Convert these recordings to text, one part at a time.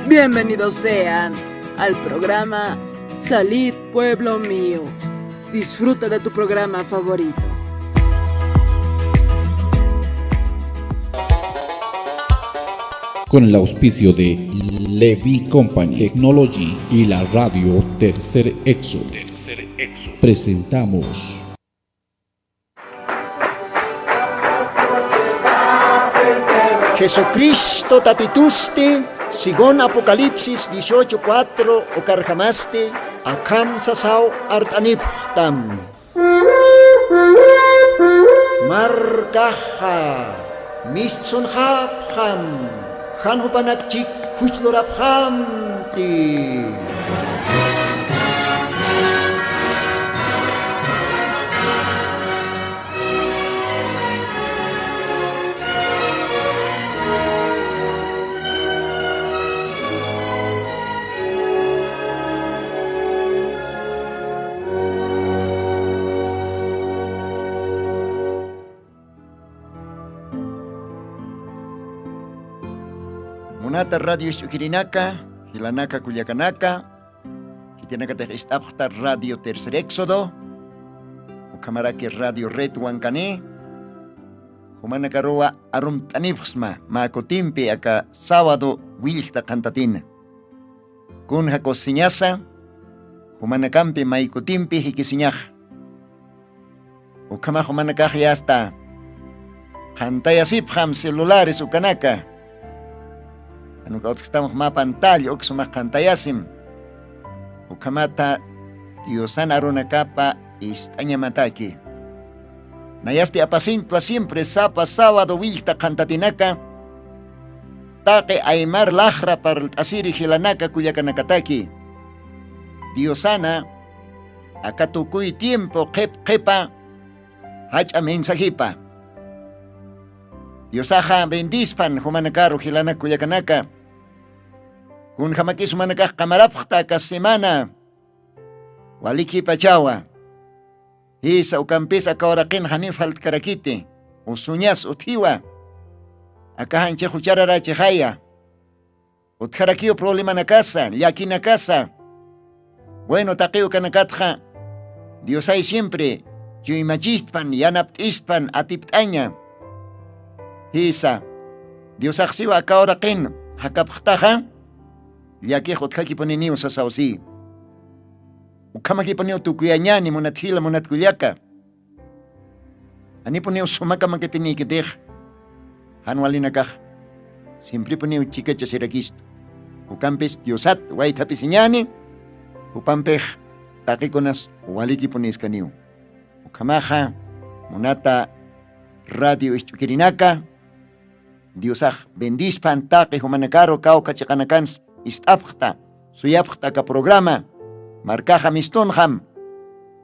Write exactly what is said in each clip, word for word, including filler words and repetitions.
Bienvenidos sean al programa Salid, pueblo mío. Disfruta de tu programa favorito. Con el auspicio de Levy Company Technology y la radio Tercer Éxodo. Tercer Éxodo. Presentamos. Jesucristo Tatitusti, según Apocalipsis dieciocho cuatro, ukarjamasti akham sasaw art'anipxtam. Markaxa mistsunxapxam, jan jupanakchik juchlurapxamti. Munata radio isch'ukirinaka, jilanaka kullakanaka, khitinakatix ist'apxta Radio Tercer Éxodo, ukhamaraki Radio Red Wankani, jumanakaruwa arumt'anipxsma mä kutimpi aka sábado willkta qhantatina. Kunja kusiñasa, jumanakampi may kutimpi jikisiñax. Ukhamax jumanakax yasta qhantayasipxam celulares ukanaka. Jan uka utjstamx mä pantalla uk sumax qhantayasim. Ukhamata Diosan arunakapa ist'añamataki. Nayasti apasintwa siempre sapa sábado willkta qhantatinaka, taqi aymar laxra parlt'asiri jilanaka kullakanakataki. Diosana aka tukuy tiempo qhip qhipa jach'a mensajipa. Diosaxa bendispan jumanakaru jilanak kullakanaka. Kunjamakis jumanakax qamarapxta aka semana. Walikipachawa. Jisa ukampis aka uraqin janiw faltkarakiti. Usuñas utjiwa. Aka janchix juchararachixaya. Utjarakiw problemanakasa, llakinakasa. Bueno, taqiw ukanakatxa Diosay siempre chuymachistpan, yanapt'istpan, atipt'aña. Jisa, Diosaxsiwa aka uraqin jakapxtaxa, llakix utjakipuniniw sasawsi. Ukhamakipuniw tukuyañani munat jila, munat kullaka. Janipuniw sumakamakipinïkitix, jan walinakax simpripuniw chikachasirakistu. Ukampis Diosat waythapisiñani, jupampix taqikunas walikipunïskaniw. Ukhamaxa munata radio isch'ukirinaka, Diosax bendispan taqi jumanakaru kawkha chiqanakans ist'apxta, suyapxta aka programa, markaxa mistunxam.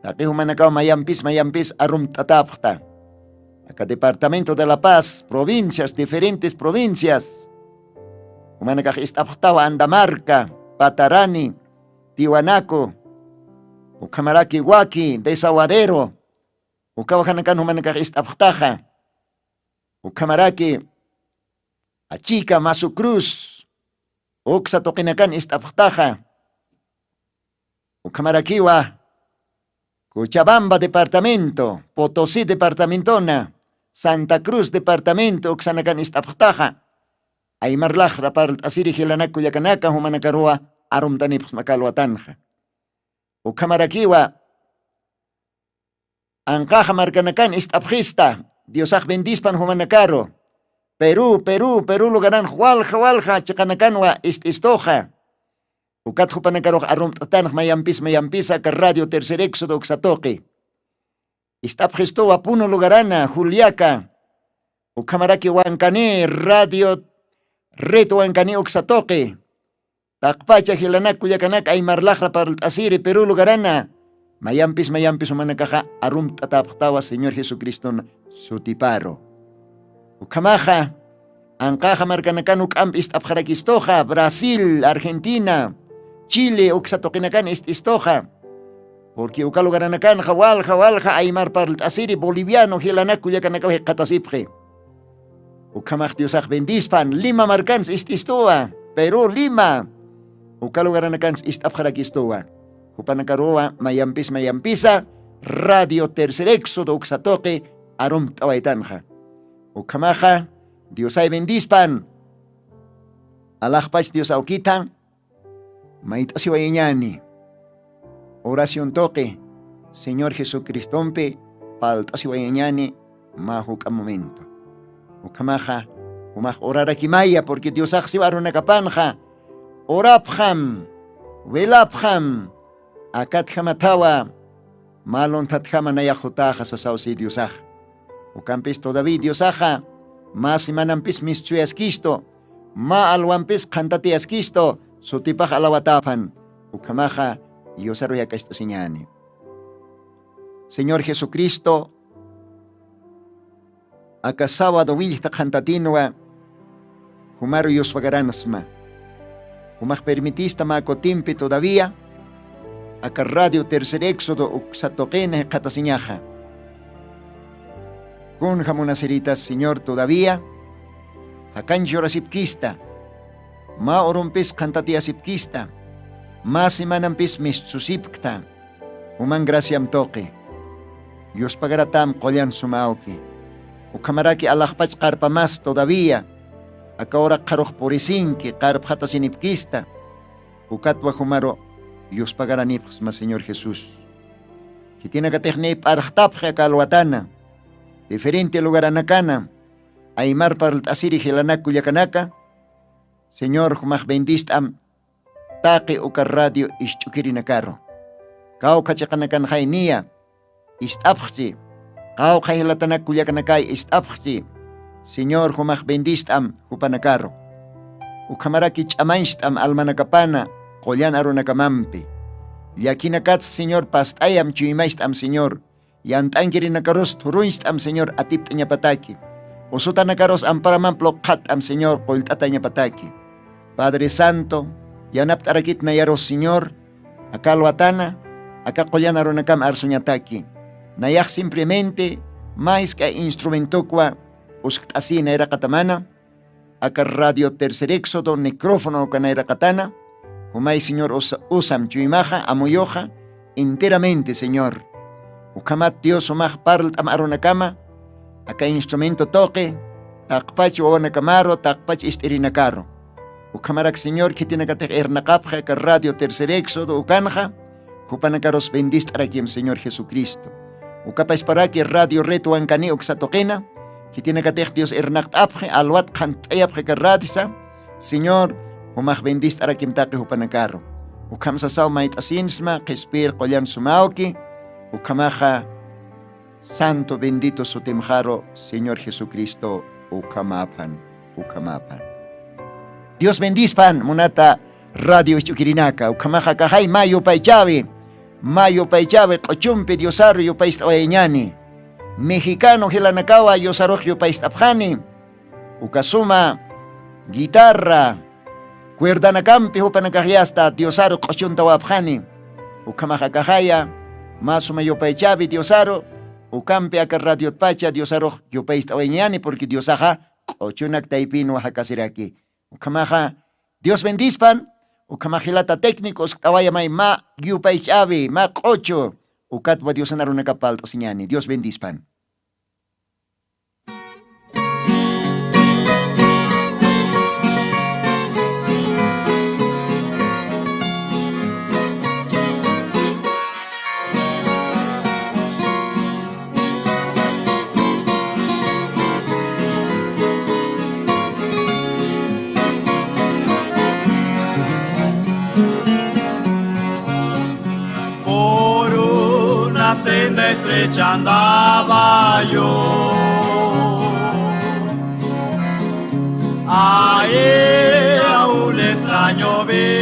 Taqi jumanakaw mayampis mayampis arumt'atäpxta. Aka departamento de La Paz, provincias, diferentes provincias. Jumanakax ist'apxtawa Andamarca, Patarani, Tiwanaku, ukhamaraki Waki, Desaguadero, ukawa janakan jumanakax ist'apxtaxa. Ukhamaraki Achica, Masu Cruz, uksa tuqinakan ist'apxtaxa. Ukhamarakiwa Cochabamba departamento, Potosí departamentona, Santa Cruz departamento uksanakan ist'apxtaxa. Aymar laxra parlt'asiri jilanak kullakanaka jumanakaruwa arumtanipxsma kalwatanxa. Ukhamarakiwa anqaxa markanakan ist'apxista, Diosax bendispan jumanakaru. Perú, Perú, Perú lugaranx walja walja chiqanakanwa ist'istuxa. Ukat jupanakarux arumt'atanx mayampis mayampisa aka Radio Tercer Éxodo uksa tuqi. Ist'apxistuwa Puno lugarana, Juliaca. Ukhamaraki Wankani, Radio Red Wankani uksa tuqi. Taqpacha jilanak kullakanak aymar laxra parlt'asiri Perú lugarana, mayampis mayampis jumanakaxa arumt'atäpxtawa Señor Jesucriston sutiparu. Ukhamaxa, anqaxa markanakan juk'amp ist'apxarakistuxa, Brasil, Argentina, Chile uksa tuqinakan ist'istuxa. Porque uka lugaranakanxa walja walja aymar parlt'asiri boliviano jilanak kullakanakaw jikxatasipxi. Ukhamax Diosax bendispan, Lima markans ist'istuwa. Perú, Lima, uka lugaranakansa ist'apxarakistuwa. Jupanakaruwa mayampis mayampisa Radio Tercer Éxodo uksa tuqi arumt'awaytanxa. Ukhamaxa Diosay bendispan. Alaxpach Dios awkita, mayt'asiwayañäni. Oración tuqi Señor Jesucristompi palt'asiwayañäni mä juk'a momento. Ukhamaxa jumax urarakimaya, porque Diosax siwa arunakapanxa urapxam, wilapxam, akatjamathawa, mä lunthatjama nayax jutäxa sasaw si Diosax. Ukampis todavía Diosaxa mä semanampis mistsuyaskistu, mä alwampis qhantatiyaskistu, sutipax alawatäpan. Ukhamaxa Diosaru llak'acht'asiñäni. Señor Jesucristo, aka sábado willkta qhantatinwa jumaru yuspagaransma. Jumax permitista mä kutimpi todavía aka Radio Tercer Éxodo uksa tuqina jikxatasiñaxa. Kunja munasiritas Señor todavía jakañ churasipkista, mä urumpis qhantatiyasipkista, mä semanampis mistsusipkta. Juman graciam tuqi. Yuspagaratam qullan suma awki. Ukhamaraki alaxpach qarpa mas todavía aka ura qharux purisinki, qarpxatasinipkista. Ukatwa jumaru yuspagaranipxsma Señor Jesús. Khitinakatix niy p'arxtapxi aka alwatana diferente lugaranakana, aymar parlt'asiri jilanak kullakanaka, Señor jumax bendist'am taqi uka radio isch'ukirinakaru. Kawkha chiqanakanxay niya, ist'apxchi. Kawkha jilatanak kullakanakay, ist'apxchi. Señor jumax bendist'am jupanakaru. Ukhamaraki ch'amañcht'am almanakapana qullan arunakamampi. Llakinakats Señor past'ayam, chuymacht'am Señor. Yant'ankirinakarus thuruñcht'am Señor atipt'añapataki. Usutanakarus amparamamp luqxatt'am Señor qullt'atañapataki. Padre Santo, yanapt'arakit nayarus Señor, aka alwatana, aka qullan arunakam arsuñataki. Nayax simplemente mä jisk'a instrumentokwa uskt'asï nayraqatamana, aka Radio Tercer Éxodo micrófono uka nayraqatana, jumay Señor usa-, usam chuymaxa, amuyuxa, enteramente Señor. Ukhamat Dios jumax parlt'am arunakama, aka instrumento tuqi, taqpach wawanakamaru, taqpach ist'irinakaru. Ukhamarak Señor khitinakatix irnaqapxi aka Radio Tercer Éxodo ukanxa, jupanakarus bendist'arakim Señor Jesucristo. Ukapachparaki Radio Red Wankani uksa tuqina, khitinakatix Dios irnaqt'apxi, alwat qhant'ayapxi aka radiosa, Señor, jumax bendist'arakim taqi jupanakaru. Ukham sasaw mayt'asinsma, qhispir qullan suma awki, ukhamaxa santo bendito sutimxaru Señor Jesucristo, ukhamäpan, ukhamäpan. Dios bendispan, munata radio isch'ukirinaka, ukhamaxa akaxay mä yupaychäwi, mä yupaychäwi q'uchumpi Diosaru yupayst'awayañäni. Mexicano jilanakawa Diosarux yupayst'apxani, uka suma guitarra, cuerdanakampi jupanakaxyasta Diosaru q'uchuntawapxani. Ukhamax akaxaya mä suma yupaychäwi Diosaru, ukampi aka radiotpacha Diosarux yupayst'awayañäni, porque Diosaxa q'uchunak taypinwa jakasiraki. Ukhamaxa Dios bendispan, ukhamax jilata técnico uskt'awaya may mä yupaychäwi, mä q'uchu, ukatwa Diosan arunakap palt'asiñäni. Dios bendispan. Por una senda estrecha andaba yo. Ahí a un extraño vi.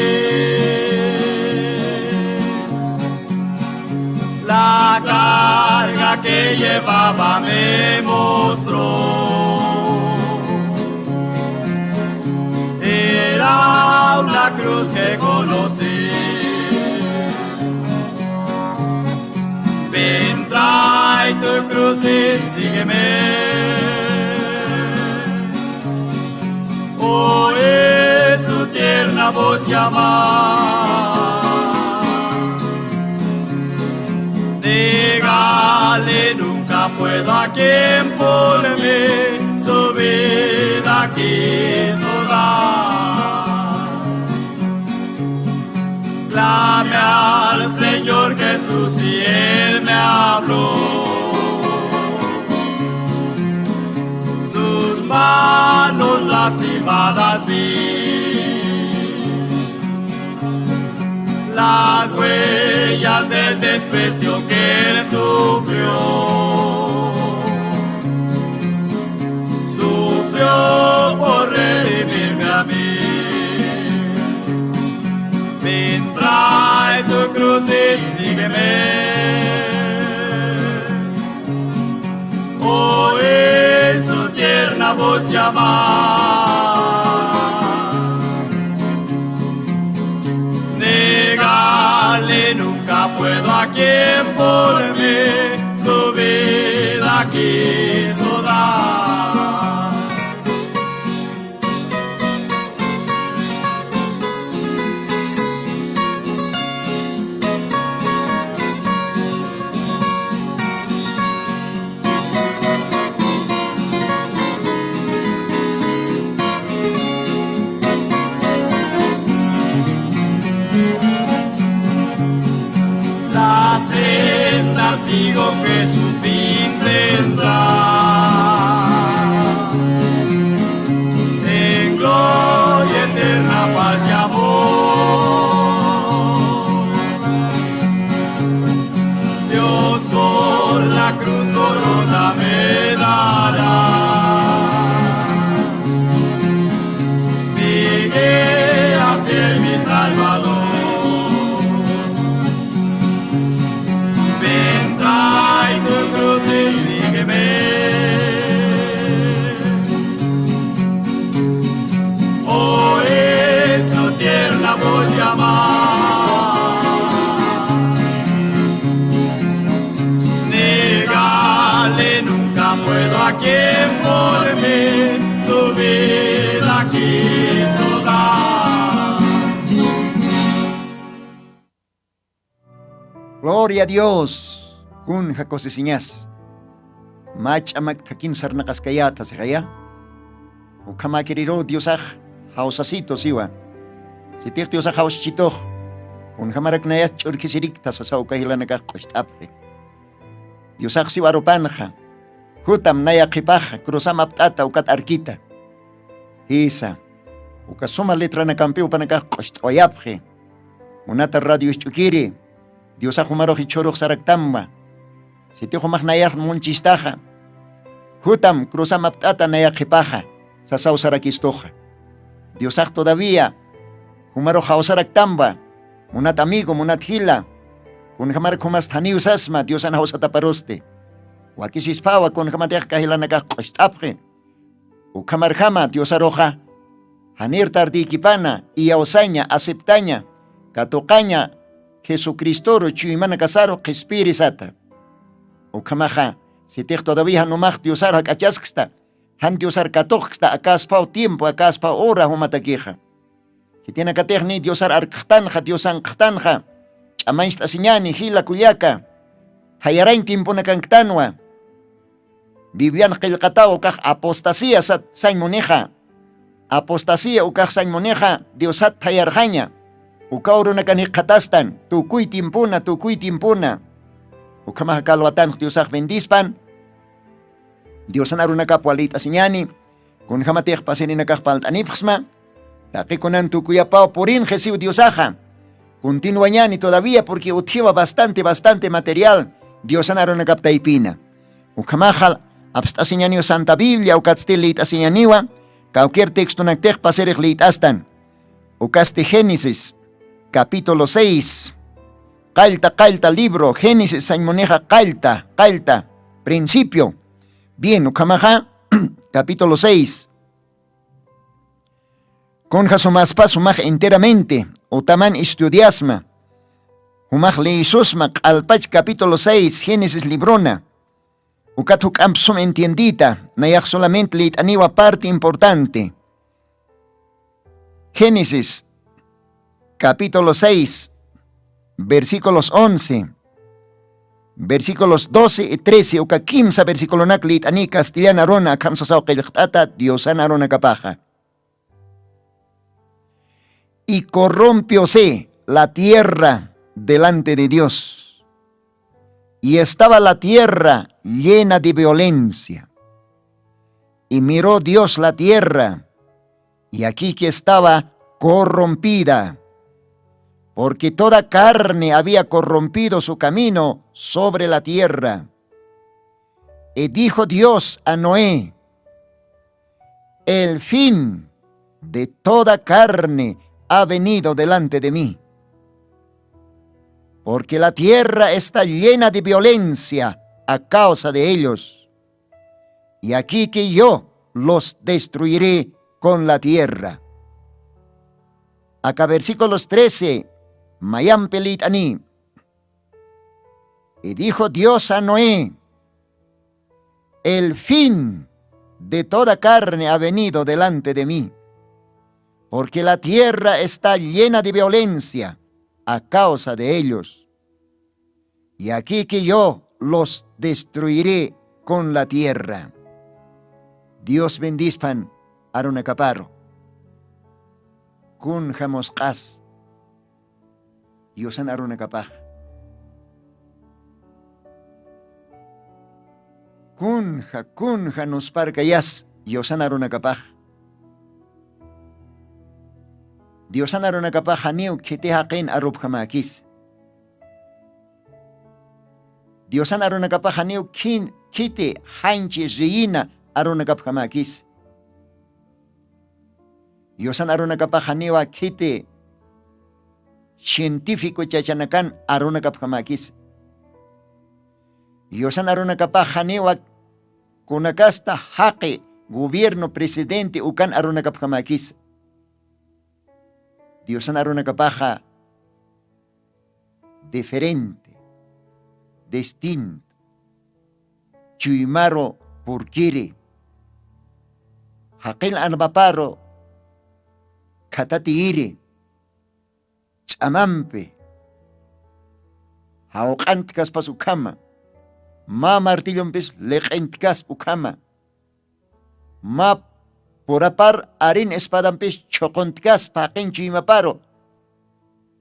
La carga que llevaba me mostró. Era una cruz que conocí. Ven, trae tu cruz y sígueme. Hoy es su tiempo. Voz llamar. Dígale, nunca puedo a quien por mí su vida quiso dar. Clame al Señor Jesús y Él me habló. Sus manos lastimadas vi, las huellas del desprecio que Él sufrió. Sufrió por redimirme a mí. Ven, trae tu cruz y sígueme. Oí su tierna voz llamar. Negarle nunca puedo a quien por mí su vida quiso dar. La senda sigo que su fin tendrá. En gloria eterna, paz y amor. Dios con la cruz corona me dará. Mi guía fiel, mi Salvador. Ven, trae tu cruz y sígueme. Oí su tierna voz llamar. Negarle nunca puedo a quien por mí su vida quiso dar. Gloria a Dios. Kunja kusisiñas. Mach'a mak thakin sarnaqaskayäta sixaya. Ukhamäkiriruw Diosax jawsasitu siwa. Sitix Diosax jawsachitux, kunjamarak nayas ch'urkhisirikta sasaw uka jilanakax q'ucht'apxi. Diosax siwa arupanxa. Jutam naya qhipaxa, cruzam apt'ata ukat arkita. Jisa. Uka suma letranakampiw jupanakax q'ucht'awayapxi. Munata radio isch'ukiri, Diosax jumarux jichhürux saraktamwa. Sitix jumax nayar munchistaxa. Jutam cruzam apt'ata naya qhipaxa, sasaw sarakistuxa. Diosax todavía jumarux jawsaraktamwa. Munat amigo, munat jila. Kunjamarak jumas thaniw sasma Diosan jawsataparusti. Wakisisphawa kunjamatix aka jilanakax q'ucht'apxi. Ukhamarjama Diosaruxa, janir tardïkipana, iyawsaña, aceptaña, katuqaña Jesucristoru chuymanakasaru qhispiri sata. Ukhamaxa, sitix todavía jan umax Diosaru jak'achasksta, jan Diosar katuqksta, akasphaw tiempo, akasphaw hora jumatakixa. Khitinakatix niy Diosar arkxtanxa, Diosanxtanxa, ch'amañcht'asiñani, jila kullaka, thayarañ tiemponakanktanwa. Biblian qillqataw ukax apostasía sat-, sañ munixa. Apostasía ukax sañ munixa Diosat thayarxaña. Uka urunakan jikxatastan, tukuy tiempona, tukuy tiempona. Ukhamax kalwatanx Diosax bendispan. Diosan arunakap walït'asiñani. Kunjamatix pasirinakax palt'anipxsma. Taqi kunan tukuyapaw purinxi siw Diosaxa. Continuañani todavía porque utjiwa bastante, bastante material Diosan arunakap taypina. Ukhamaxa apst'asiñaniw Santa Biblia, ukatsti liyt'asiñaniwa, cualquier textonaktix pasirix liyt'astan. Ukasti Génesis, capítulo seis. Qallta, qallta libro, Génesis sañ munixa qallta, qallta, principio. Bien, ukhamaxa, capítulo seis. Kunja sumaspa sumax enteramente, utaman estudiasma. Jumax leyisusma q'alpach capítulo seis, Génesis librona. Ukat juk'amp sum entiendita, nayax solamente liyt'aniwa parte importante. Génesis, capítulo seis, versículos once, versículos doce y trece, uka kimsa versículonak lït'ani castellan aruna akham sasaw qillqt'ata Diosan arunakapaxa. Y corrompióse la tierra delante de Dios. Y estaba la tierra llena de violencia. Y miró Dios la tierra, y aquí que estaba corrompida, porque toda carne había corrompido su camino sobre la tierra. Y dijo Dios a Noé: "El fin de toda carne ha venido delante de mí, porque la tierra está llena de violencia a causa de ellos. Y aquí que yo los destruiré con la tierra". Acá versículos trece, mayampi lït'ani. Y dijo Dios a Noé: "El fin de toda carne ha venido delante de mí, porque la tierra está llena de violencia a causa de ellos. Y aquí que yo los destruiré con la tierra". Dios bendispan arunakaparu. Kun jamusq'as Diosan arunakapax. Kunja, kunja nusparkayas Diosan arunakapax. Diosan arunakapax janiw khiti jaqin arupjamäkis. Diosan arunakapax janiw khin-, khiti janchi reyina arunakapjamäkis. Diosan arunakapax janiwa khiti científico chachanakan arunakapjamäkis. Diosan arunakapax janiwa kunakasta jaqi gobierno presidente ukan arunakapjamäkis. Diosan arunakapaxa diferente, distinto. Chuymaru purkiri, jaqin armaparu khatatiyiri, ch'amampi jawq'antkaspas ukhama, mä martillompis liq'intkaspa ukhama, mä purapar arin espadampis chhuquntkaspa jaqin chuymaparu,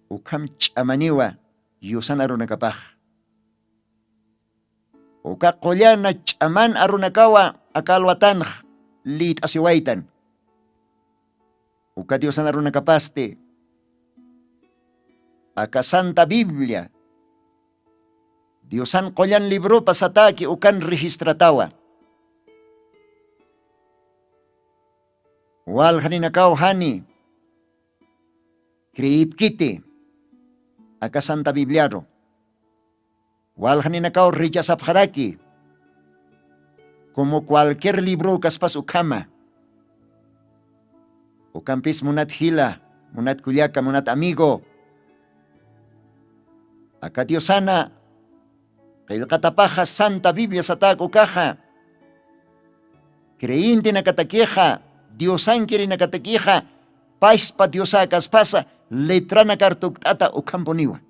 ukham ch'amaniwa Diosan arunakapax. Uka qullana ch'aman arunakawa aka alwatanx lït'asiwaytan. Uka Diosan arunakapasti aka Santa Biblia, Diosan qullan librupa satäki ukan registratawa. Waljaninakaw jani creepkiti aka Santa Bibliaru. Waljaninakaw rechazapxaraki, como cualquier libro kaspas ukhama. Ukampis munat jila, munat kullaka, munat amigo, aka Diosana qillqatapaxa Santa Biblia satäk ukaxa, creyentenakatakixa, diosankirinakatakixa, paspa Diosa kaspasa letranakar tukt'ata ukhampuniwa.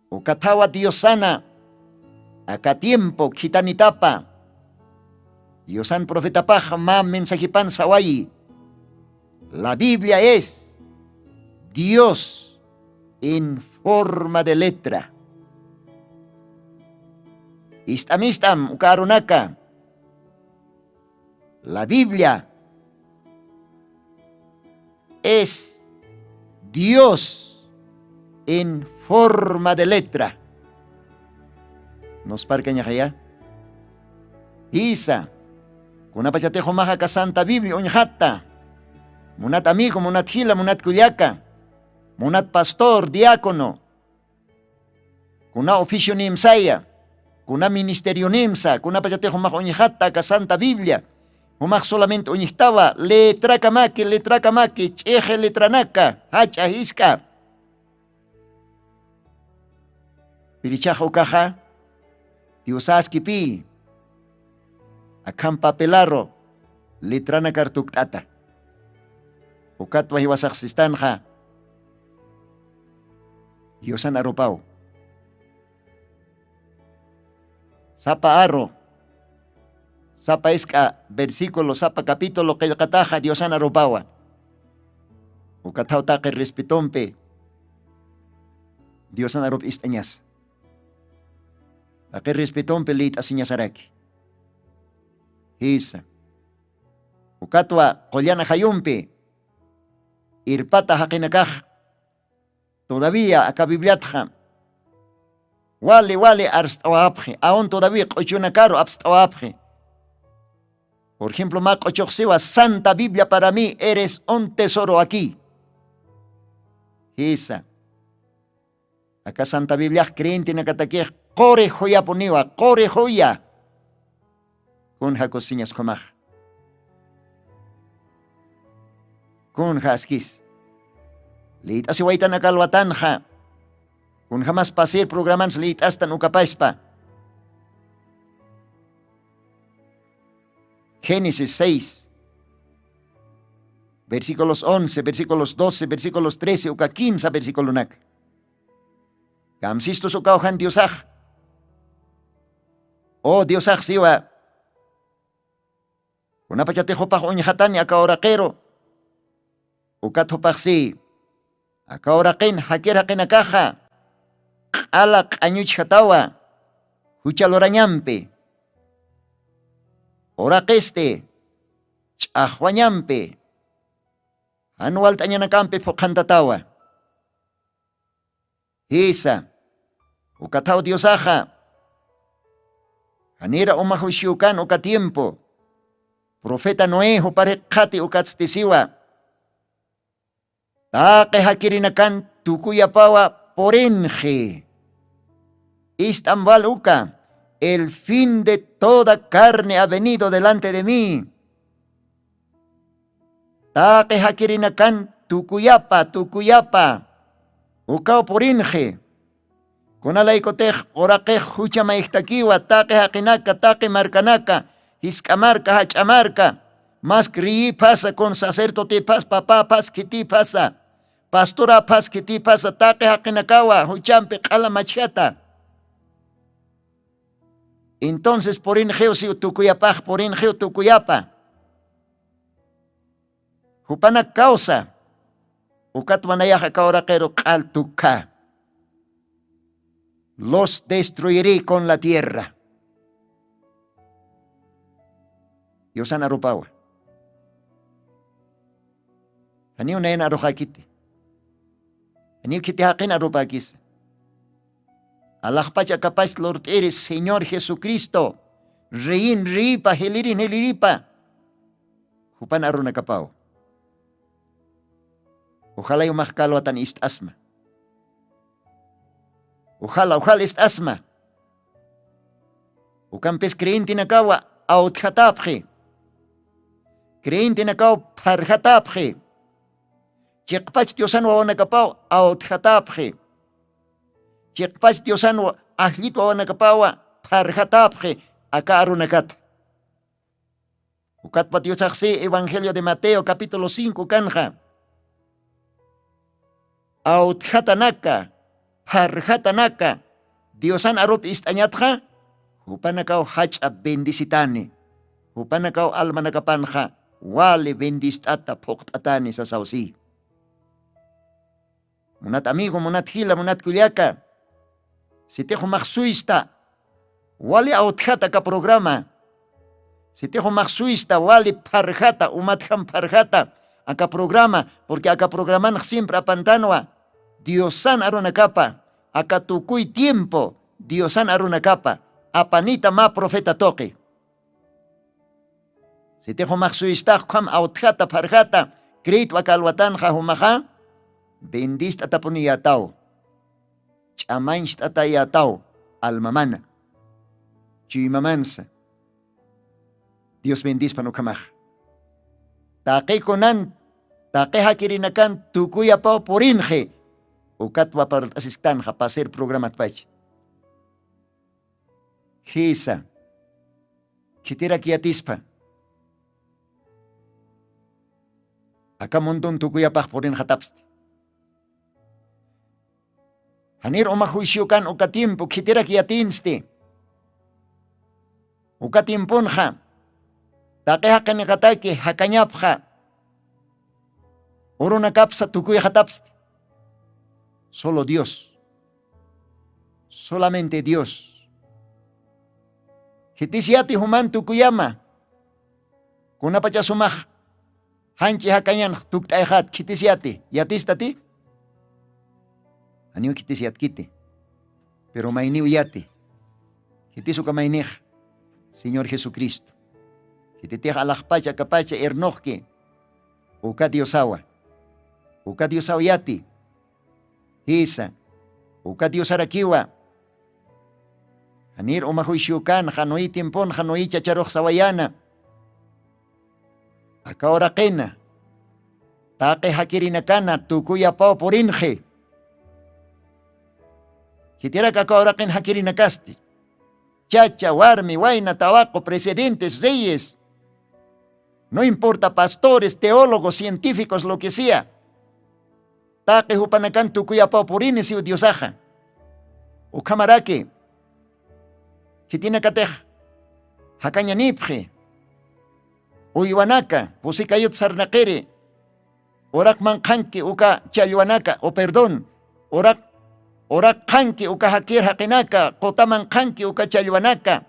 Ukathawa Diosana aka tiempo khitanitapa Diosan profetapax mä mensajepan sawayi. La Biblia es Dios en forma de letra. Ist'am ist'am uka arunaka. La Biblia es Dios en forma de letra. Nusparkañaxaya. Jisa, kunapachatix jumax aka Santa Biblia uñxatta, munat amigo, munat jila, munat kullaka, munat pastor, diácono, kuna oficionïmsaya, kuna ministerionïmsa, kunapachatix jumax uñxatta aka Santa Biblia, jumax solamente uñjtawa letrakamaki, letrakamaki, ch'ixi letranaka, jach'a jisk'a. Pirichax ukaxa Diosaskipï akham papelaru letranakar tukt'ata. Ukatwa jiwasaxsistanxa diosan arupaw. Sapa arru sapa isk'a versículo sapa capítulo qillqataxa diosan arupawa. Ukathaw taqi respetompi diosan arup ist'añasa. Taqi respetompi lït'asiñasaraki. Jisa. Ukatwa qullana jayumpi irpata jaqinakax todavía aka bibliatxa wali wali arst'awapxi aun todavía q'uchunakaru apst'awapxi. Por ejemplo mä q'uchuxsiwa santa biblia para mí eres un tesoro aquí. Jisa. Aka santa bibliax creyentenakatakix quri juyapuniwa quri juya. Kun jakusiñas khumax? Kun jaskis? Liyt'asiwaytan aka alwatanxa. Kun jamas pasir programans liyt'astan ukapaspa? Génesis seis, versículos once, versículos doce, versículos trece uka kimsa versículonak. Kamsistus ukaw jan diosax. O diosax siwa. Kunapachatix jupax uñxatani aka uraqiru. Ukat jupaxsi aka uraqin jakir jaqinakaxa q'ala q'añuchjatawa. Jucha lurañampi uraqisti ch'axwañampi jan walt'añanakampi phuqhantatawa. Jisa. Ukathaw diosaxa janira umaxushiwkan uka tiempo profeta noé juparix qhati ukatstisiwa. Taqi jakirinakan tukuyapawa purinxi. Ist'am wal uka el fin de toda carne ha venido delante de mí. Taqi jakirinakan tukuyapa tukuyapa ukaw purinxi. Kunalaykutix uraqix juchamayjtakiwa taqi jaqinaka taqi markanaka jisk'a marka jach'a marka. Mask riyiphasa kun sacerdotiphas papaphas khitiphasa pastoraphas khitiphasa taqi jaqinakawa juchampi q'ala machjata. Entonces purinxiw siw tukuyapax purinxiw tukuyapa. Jupanak kawsa. Ukatwa nayax aka uraqiru q'al tukha. Los destruirí con la tierra. Diosan arupawa. Janiw nayan aruxakiti. Janiw khiti jaqin arupakisa. Alaxpach akapach lurt'iri señor jesucristo reyin reyipa jilirin jiliripa. Jupan arunakapaw. Uxalay umax kalwatan ist'asma. Uxala uxal ist'asma. Ukampis creyentenakawa awtjatapxi. Creyentenakaw pharjatapxi. Chiqpach diosan wawanakapaw awtjatapxi. Chiqpach diosan ajllit wawanakapawa pharjatapxi. Aka arunakata. Ukatpa diosaxsi evangelio de mateo capítulo cinco kanxa. Awtjatanaka pharjatanaka diosan arup ist'añatxa. Jupanakaw jach'a bendisitani. Jupanakaw almanakapanxa wali bendist'ata phuqt'atani sasaw si. Munat amigo munat jila munat kullaka. Sitixu maxsuysta wali awtjata ka programa. Sitixu maxsuysta wali pharjata umatjam pharjata aka programa. Purki aka programanax siempre apantanwa diosan arunakapa aka tukuy tiempo diosan arunakapa. Apanita mä profeta tuqi. Sitixu maxsuystax ukham awtjata pharjata creytwa kalwatanxa jumaxa bendist'atapuniyataw. Ch'amañcht'atayataw almamana chuymamansa. Dios bendispan ukhamax. Taqi kunan taqi jakirinakan tukuyapaw purinxi. Ukatwa parlt'asisktanxa pasir programatpacha. Jisa. Khitirak yatispa. Aka mundun tukuyapax purinxatapsti. Janir uma juicio kan uka tiempo khitirak yatinsti. Uka tiemponxa taqi jaqinakataki jakañapxa urunakapsa tukuyxatapsti. Solo Dios, solamente Dios. Khitis yati juman tukuyama? Kunapachasumax janchi jakañan tukt'ayxat khitis yati yatistati? Janiw khitis yatkiti. Pero mayniw yati. Khitis uka maynix? Señor Jesucristo. Khititix alaxpacha akapacha irnuxki uka diosawa. Uka diosaw yati. Jisa. Uka diosarakiwa. Janir uma juicio kan januy tiempon januy chacharux sawayana. Aka uraqina taqi jakirinakana tukuyapaw purinxi. Khitirak aka uraqin jakirinakasti? Chacha warmi wayna tawaqu presidentes reyes, no importa pastores teólogos científicos lo que sea, taqi jupanakan tukuyapaw purini siw diosaxa. Ukhamaraki khitinakatix jakañanipxi uywanaka pusikayut sarnaqiri. Uraq manqhanki uka challwanaka o perdón, uraq uraq qhanki uka jakir jaqinaka qutaman qhanki uka challwanaka.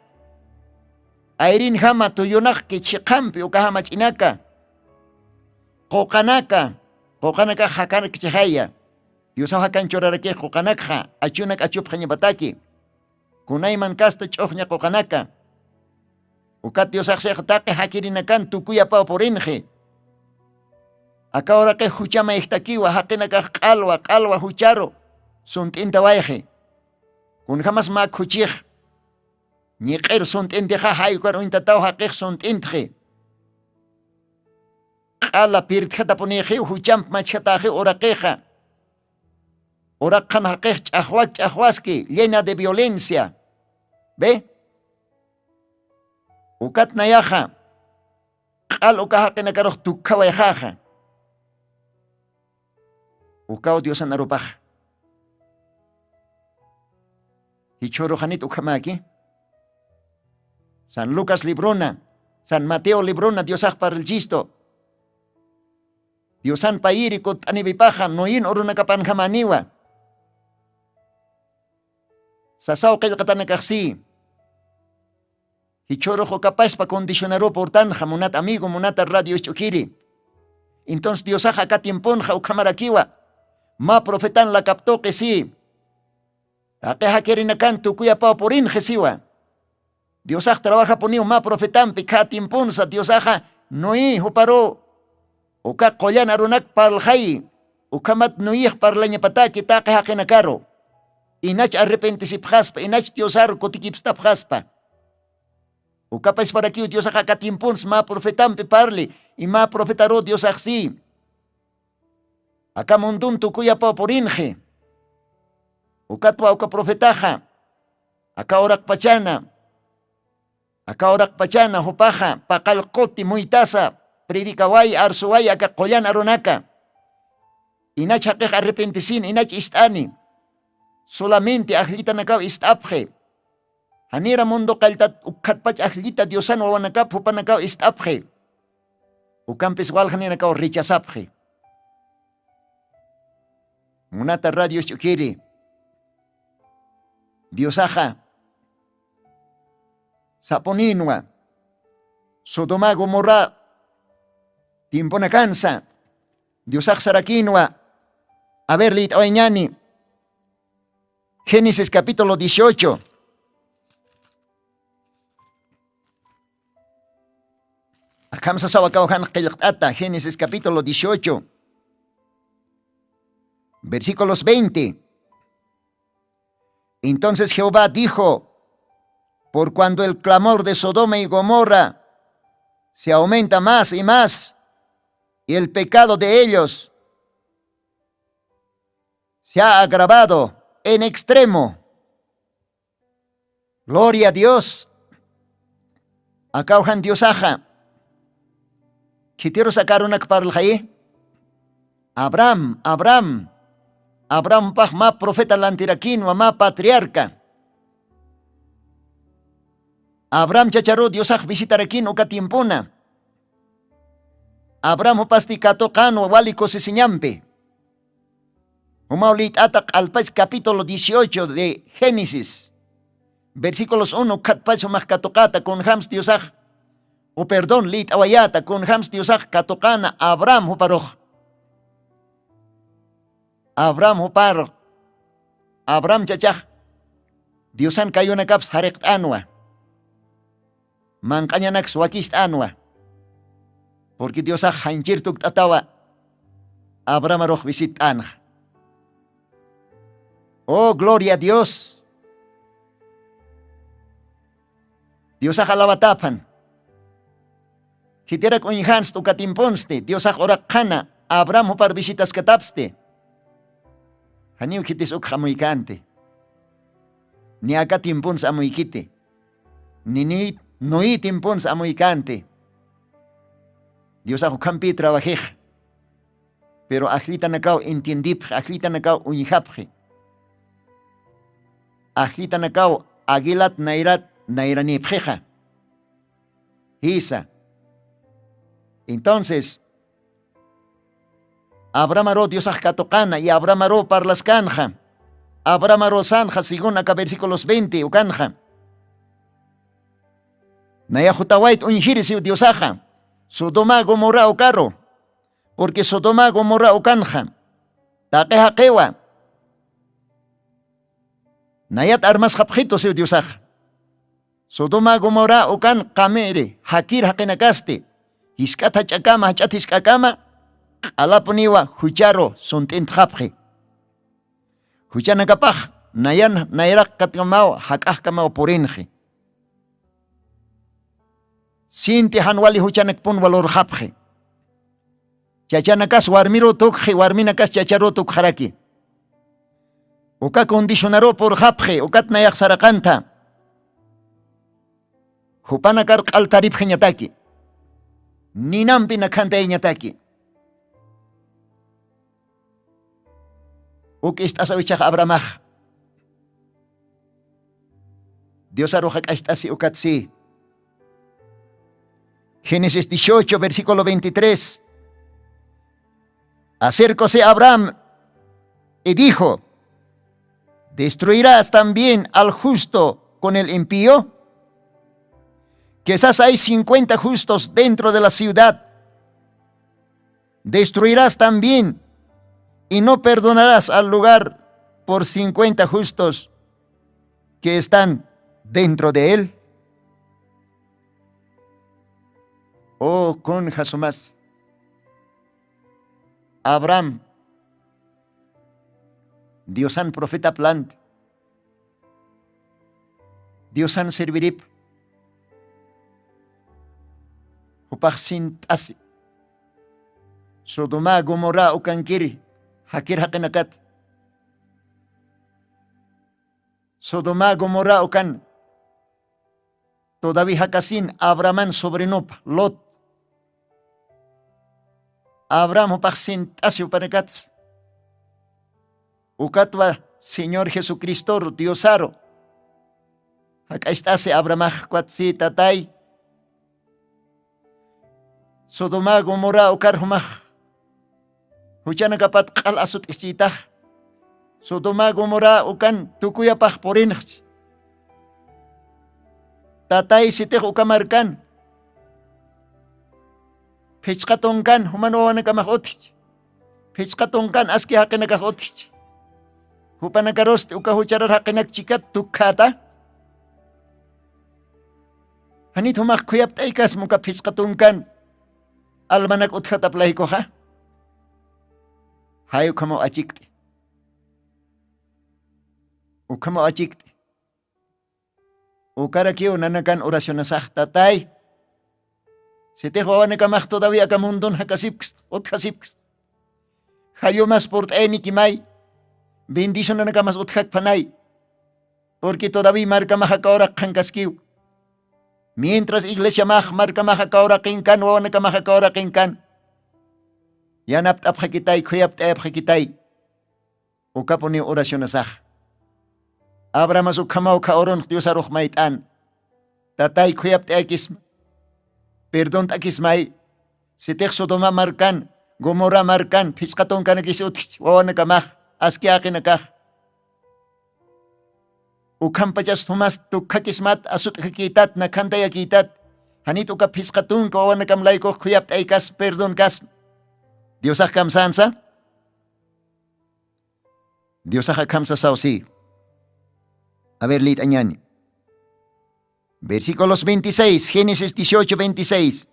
Ayrinjama tuyunaqki chhiqhampi uka jamach'inaka. Quqanaka quqanakax jakanakchixaya. Diosaw jakan churarakix quqanakxa achunak achupxañapataki. Kunayman kasta ch'uxña quqanaka. Ukat diosaxsixa taqi jakirinakan tukuyapaw purinxi. Aka uraqix juchama ijtakiwa jaqinakax q'alwa q'alwa jucharu sunt'intawayxi. Kunjamas mä khuchix ñiq'ir sunt'intixa jaykar uñtataw jaqix sunt'intxi. Q'ala pirtjatapunïxiw juchamp machjataxiw uraqixa. Uraqxan jaqix ch'axwak ch'axwaski llena de violencia. Be ukat nayaxa q'al uka jaqinakarux tukkhawa ixaxa. Ukaw diosan arupaxa. Jichhüruxanit ukhamäki? San lucas libruna, san mateo libruna diosax parlchistu. Diosan payiri kutt'aniwipaxa nuyin urunakapanjamaniwa. Sasaw qillqatanakaxsi. Jichhürux ukapaspa condicionaru purtanxa munat amigo munata radio isch'ukiri. Entonces diosaxa aka tiemponxa ukhamarakiwa. Mä profetan lakaptuqi si taqi jakirinakan tukuyapaw purinxi siwa. Diosax trabajapuniw mä profetampi kha tiemponsa diosaxa nuyi juparu uka qullan arunak parlxayi. Ukhamat nuyix parlañapataki taqi jaqinakaru inach arrepentisipxaspa inach diosaru kutikipstapxaspa. Ukapasparakiw diosax aka tiemponsa mä profetampi parli. Imä profetaru diosax si aka mundun tukuyapaw purinxi. Ukatwa uka profetaxa aka uraqpachana aka uraqpachana jupaxa paqallquti muytasa predikaway arsuway aka qullan arunaka. Inach jaqix arrepentisin inach ist'ani. Solamente ajllitanakaw ist'apxi. Janira mundo qalltat ukkhatpach ajllita diosan wawanakap jupanakaw ist'apxi. Ukampis waljaninakaw rechazapxi. Munata radio ch'ukiri diosaxa sapuninwa sodoma gomorra tiemponakansa diosax sarakinwa. A ver liyt'awayñani. Génesis capítulo dieciocho. Akham sasaw akaw jan qillqt'ata génesis capítulo dieciocho, versículos veinte. Entonces jehová dijo, por cuando el clamor de sodoma y gomorra se aumenta más y más, y el pecado de ellos se ha agravado en extremo. Gloria a dios. Akaw jan diosaxa khitirus aka arunak parlxayi. Abraham, Abraham. Abraham jupax mä profeta lantirakinwa, mä patriarca. Abraham chacharu diosax visitarakin uka tiempuna. Abraham jupasti katuqanwa wali kusisiñampi. Jumaw liyt'ata q'alpach capítulo dieciocho de génesis, versículos uno khatpach jumax katuqata kunjams diosax, u perdón liyt'awayata kunjams diosax katuqana abraham juparux. Abraham jupar abraham chachax diosan kayunakaps jariqt'anwa. Manq'añanaks wakist'anwa. Purqui diosax janchir tukt'atawa abrahamarux visitt'anxa. Oh gloria a dios. Diosax alawataphan. Khitirak uñjansti ukatimpunsti diosax uraqxana abraham jupar visitaskatapsti. Janiw khitis ukxamuykanti. Ni aka timpunsi amuykiti. Ni nuy nuy timpuns amuykanti. Diosax ukhampi trabajix. Pero ajllitanakaw entiendipxi ajllitanakaw uñjapxi. Ajllitanakaw aguilat nayrat nayranipxixa. Jisa. Entonces abrahamaru diosax katuqana y abrahamaru parlaskanxa. Abrahamaru sanxa según aka versículos veinte ukanxa. Naya jutawayt uñjiri siw diosaxa sodoma gomorra ukaru. Purqui sodoma gomorra ukanxa taqi jaqiwa. Nayat armasxapxitu siw diosaxa sodoma gomorra ukan qamiri jakir jaqinakasti jisk'at jach'akama jach'at jisk'akama q'alapuniwa jucharu sunt'intxapxi. Juchanakapax nayan nayraqkatkamaw jak'ajkamaw purinxi. Sinti jan wali juchanakpunwa lurxapxi. Chachanakas warmiru tukxi warminakas chacharu tukxaraki. Uka condicionaru purxapxi ukat nayax saraqanta. Jupanakar q'altaripxiñataki. Ninampi nakhantayañataki. Uk ist'asawichax abrahamax diosaru jak'acht'asi ukat si. Génesis dieciocho versículo veintitrés. Acercose abraham y dijo, destruirás también al justo con el impío? Quizás hay cincuenta justos dentro de la ciudad. Destruirás también y no perdonarás al lugar por cincuenta justos que están dentro de él. Oh con jasumas abraham diosan profeta plant diosan servirip jupax sint'asi sodoma gomorra ukankiri jakir jaqinakat. Sodoma gomorra ukan todavi jakasin abrahaman sobrinopa lot. Abraham jupax sint'asi jupanakatsa ukatwa señor jesucristoru diosaru jak'acht'asi abrahamax kwatsi tatay sodoma gomorra ukar jumax juchanakapat q'al asut'ischiytax sodoma gomorra ukan tukuyapax purinxchi. Tatay sitix uka markan phichqa tunkan juman wawanakamax utjchi. Phichqa tunkan aski jaqinakax utjchi. Jupanakarusti uka jucharar jaqinak chikat tukkhäta. Janit jumax khuyapt'aykasma uka phichqa tunkan almanak utjatap laykuxa. Jay ukhamaw achikt'i. Ukhamaw achikt'i. Ukarakiw nanakan oracionasax tatay sitix wawanakamax todavi aka mundun jakasipksta utjasipksta. Jallumas purt'aynikimay bendicionanakamas utjakphanay. Purqui todavi markamax aka uraq qhankaskiw. Mientras iglesiamax markamax aka uraqinkan wawanakamax aka uraqinkan Yanapt'apxakitay, khuyapt'ayapxakitay. Ukapuniw oracionasax. Abrahamas ukhamaw kha urunx diosarux mayt'an. Tatay khuyapt'ayakisma. Perdont'akismay. Sitix sodoma markan, gomorra markan phisqa tunkanakis utjch wawanakamax, aski aqinakax. Ukhampachas jumas tukhakismat asut'jakïtat nakhantayakïtat. Janit uka phisqa tunka wawanakam laykux khuyapt'aykasma perdonkasma. Diosax kamsansa. Diosax akhamsasaw si. A ver lït'añani. Versículos veintiséis, génesis dieciocho veintiséis.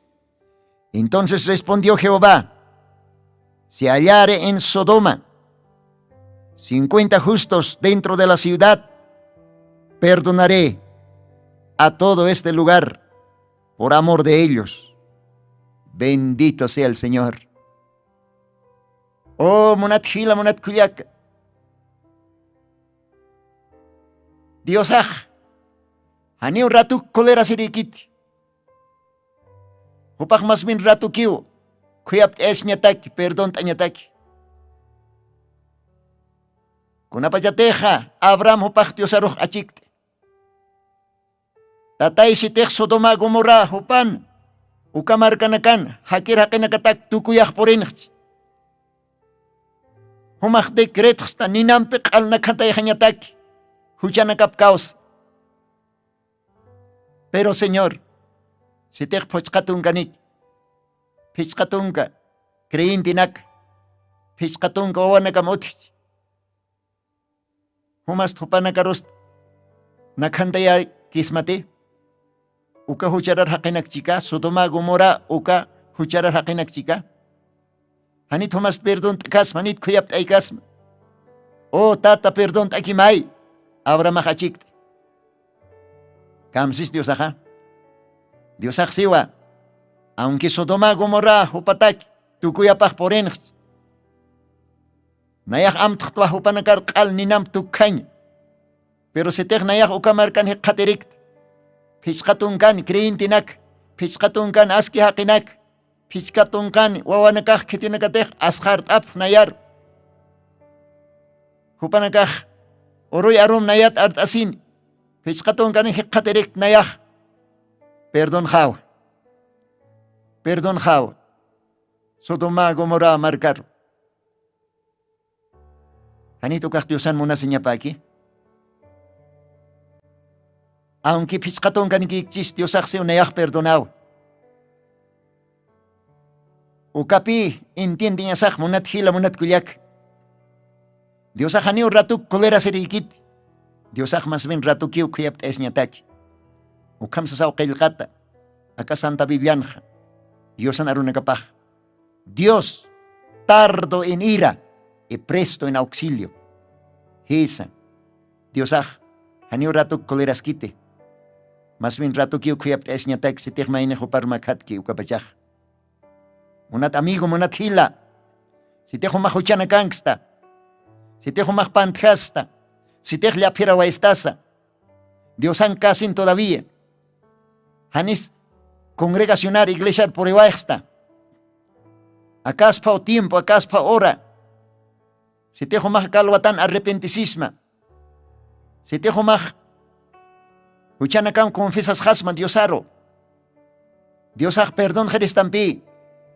Entonces respondió jehová, si hallare en sodoma cincuenta justos dentro de la ciudad, perdonaré a todo este lugar por amor de ellos. Bendito sea el señor. Oh munat jila munat khullaka, diosax janiw ratuk colerasirïkiti. Jupax masmin ratukiw khuyapt'ayasiñataki perdont'añataki. Kunapachatixa abraham jupax diosarux achikt'i. Tatay sitix sodoma gomorra jupan uka markanakan jakir jaqinakatak tukuyax purinxchi. Jumax decretxsta ninampi q'alnakhantayxañataki juchanakap kawsa. Pero señor, sitix phuchqa tunkaniki phisqa tunka creyentenaka phisqa tunka wawanakam utjchi. Jumast jupanakarust nakhantayakismati uka jucharar jaqinakchika sodoma gomorra uka jucharar jaqinakchika. Janit jumast perdont'kasma janit khuyapt'aykasma. O tata perdont'akimay. Abrahamax achikt'i. Kamsis diosaxa diosax siwa. Aunque sodoma gomorra jupatak tukuyapax purinxch. Nayax amtxtwa jupanakar q'al ninamp tukkhañ. Pero sitix nayax uka markan jikxatirikta phisqa tunkan creyentenak phisqa tunkan aski jaqinak phisqa tunkan wawanakax khitinakatix asxart'apx nayaru. Jupanakax uruy arum nayat art'asin phisqa tunkan jikxatirikta nayax. Perdonxawa. Perdonxawa. Sodoma gomorra markaru. Janit ukax diosan munasiñapäki? Aunque phisqa tunkanikikchis diosaxsiw nayax perdonaw. Ukapi entiendeñasax munat jila munat kullak. Diosax janiw ratuk colerasirïkiti. Diosax masmin ratukiw khuyapt'ayasiñataki. Ukham sasaw qillqata aka santa biblianxa yusan arunakapax. Dios tardo en ira y presto en auxilio. Jisa. Diosax janiw ratuk coleraskiti. Masmin ratukiw khuyapt'ayasiñatak sitix maynix juparmakhatki ukapachax. Munat amigo munat jila, sitix umax juchanakanksita, sitix umax pantjasita, sitix llaphirawaystasa, diosan kasin todavía janis congregacionar iglesiar puriwayxsta. Akasphaw tiempo akasphaw hora. Sitix umax kalwatan arrepentisisma, sitix umax juchanakam confesasxasma diosaru, diosax perdonxiristampï.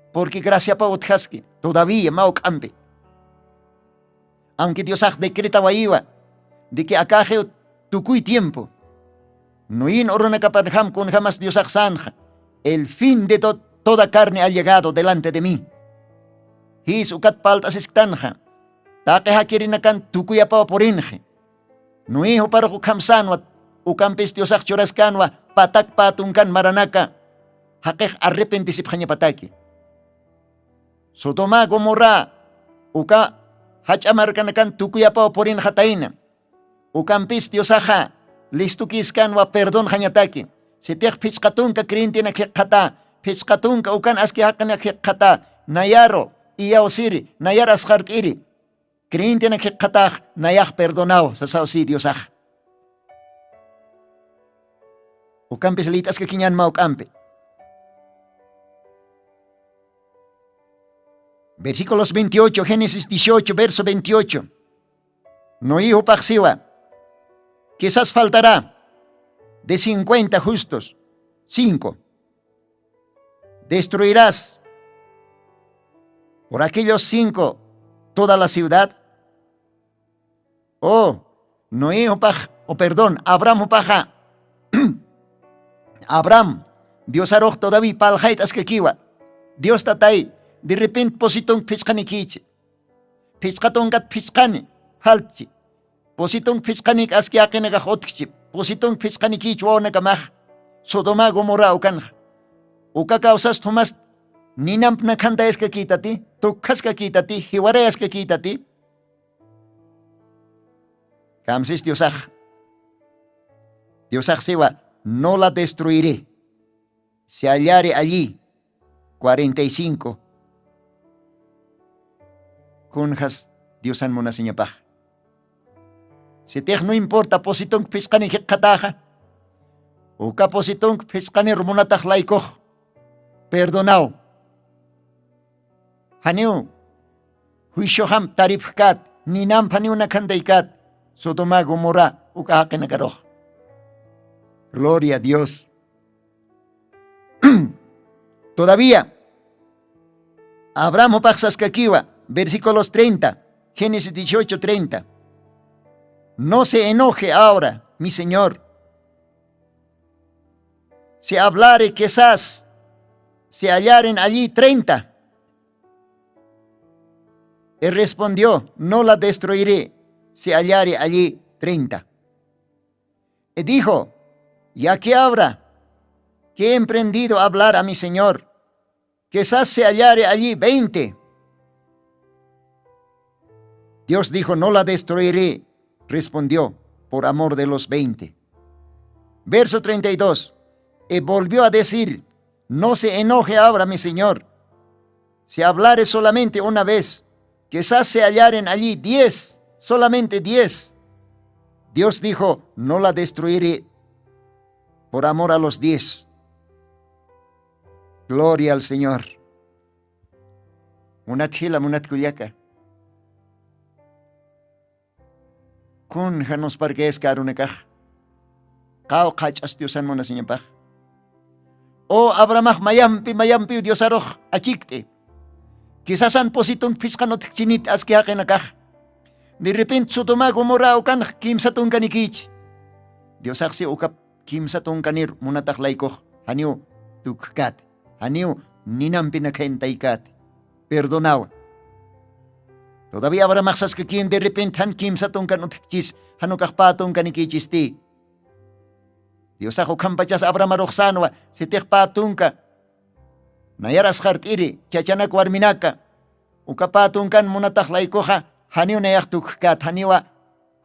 Purqui graciapaw utjaski todavía mawk'ampi. Aunque diosax decretawayiwa de que akaxiw tukuy tiempo nuyin urunakapanjam kunjamas diosax sanxa, el fin de toda carne ha llegado delante de mí. Jis ukat palt'asisktanxa taqi jakirinakan tukuyapaw purinxi. Nuy juparux ukham sanwa. Ukampis diosax churaskanwa patak patunkan maranaka jaqix arrepentisipxañapataki. Sodoma gomorra uka jach'a markanakan tukuyapaw purinxatayna. Ukampis diosaxa listukiskanwa perdonxañataki. Sitix phichqa tunka creyentenak jikxata, phichqa tunka ukan aski jaqinak jikxata, nayaru iyawsiri nayar asqart'iri. Creyentenak jikxatax nayax perdonaw sasaw si diosax. Ukampis lït'askakiñan mawk'ampi. Versículos veintiocho, Génesis dieciocho, verso veintiocho. Noé jupax siwa: quizás faltará de cincuenta justos, cinco. ¿Destruirás por aquellos cinco toda la ciudad? O Noé jupax, o perdón, Abraham jupaxa, Abraham, Diosarux todavía palxayt'askakiwa. Dios tatay, de repente positunk phisqanikichi. Phisqa tunkat phisqani faltchi. Positunk phisqanik aski jaqinakax utkhchi. Positunk phisqanikichi wawanakamax. Sodoma Gomorra ukanxa. Uka kawsast jumast ninamp nakhantayaskakïtati, tukkhaskakïtati, jiwarayaskakïtati. Kamsis Diosax. Diosax siwa: no la destruiré. Si hallare allí cuarenta y cinco. Kunjas Diosan munasiñapax. Sitix no importa positunk phisqani jikxataxa, uka positunk phisqanir munatax laykux perdonaw. Janiw juicioxam taripxkat, ninamp janiw nakhantaykat Sodoma Gomorra uka jaqinakarux. Gloria a Dios. Todavía Abraham jupax saskakiwa, versículos treinta, Génesis dieciocho treinta. No se enoje ahora mi señor si hablare, quizás se hallaren allí treinta. Él respondió: no la destruiré si hallare allí treinta. Y dijo: ya que ahora que he emprendido a hablar a mi señor, quizás se hallare allí veinte. Dios dijo: no la destruiré, respondió, por amor de los veinte. Verso treinta y dos. Y volvió a decir: no se enoje ahora mi señor, si hablare solamente una vez, quizás se hallaren allí diez, solamente diez. Dios dijo: no la destruiré por amor a los diez. Gloria al Señor. Munat jila, munat kullaka. Kun janusparkayaskarunakax. Qaw qhach'as Diosan munasiñapax. O Abrahamax mayampi mayampiw Diosarux achikt'i. Quisasan positunk phisqan utjkchinit aski jaqinakax. De repente Sodoma Gomorra ukanx kimsa tunkanikich. Diosaxsi ukap kimsa tunkanir munatax laykux janiw tukjkat, janiw ninampi nakhayantaykät. Perdonawa. Todavía Abrahamax saskakin de repente jan kimsa tunkan utjkchis, jan ukax pä tunkanikïchisti. Diosax ukhampachas Abrahamarux sänwa, sitix pä tunka nayar asxart'iri chachanak warminaka, uka pä tunkan munatax laykuxa janiw nayax tukjkät, janiwa